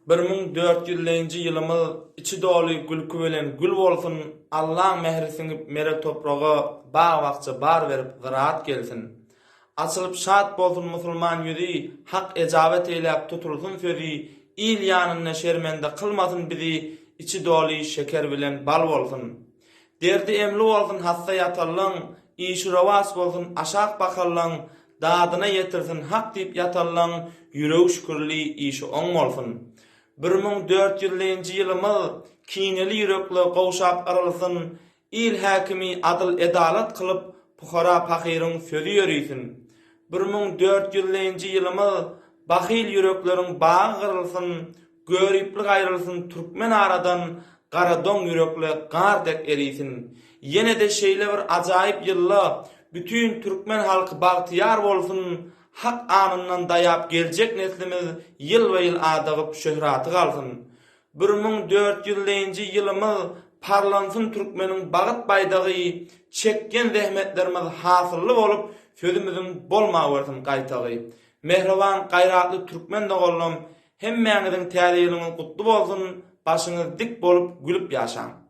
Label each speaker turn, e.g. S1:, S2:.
S1: 1400-lenji ýylymyz içi doly gülki bilen gül bolsun, Allaň mähri siňip mere topraga bag-bakja bar berip zyraat gelsin. Açylyp şat bolsun musulman ýüzi, Hak ejabet eýläp tutulsyn sözi, Il ýanynda şermende kylmasyn bizi, içi doly şeker bilen bal bolsun. Derdi emli bolsun hassa ýatanlaň, Işi rowaç bolsun aşak bakanlaň, Dadyna ýetirsin Hak diýip ýatanlaň, Ýüregi şükürli, işi oň bolsun. 1400-lenji ýylymyz kineli ýürekle gowşap yrylsyn, Il häkimi adyl-edalat kylyp, pukara pahyryň sözi ýörisin. 1400-lenji ýylymyz bahyl ýürekleriň bagy gyrylsyn, Göriplik aýrylsyn türkmen aradan, Gara doň ýürekle gar dek erisin. Ýene-de şeýle bir ajaýyp ýylda Bütin türkmen halky bagtyýar bolsun, Hak anyndan daýap geljek neslimiz Ýylba-ýyl adagyp şöhraty galsyn. 1400-lenji ýylymyz Parlansyn türkmeniň bagyt baýdagy, Çekgen zähmetlerimiz hasylly bolup, Sözümiziň bolmawersin gaýtagy. Mähriban gaýratly türkmen doganlam Hemmäňiziň täze ýylyňyz gutly bolsun, başyňyz dik bolup gülüp ýaşaň.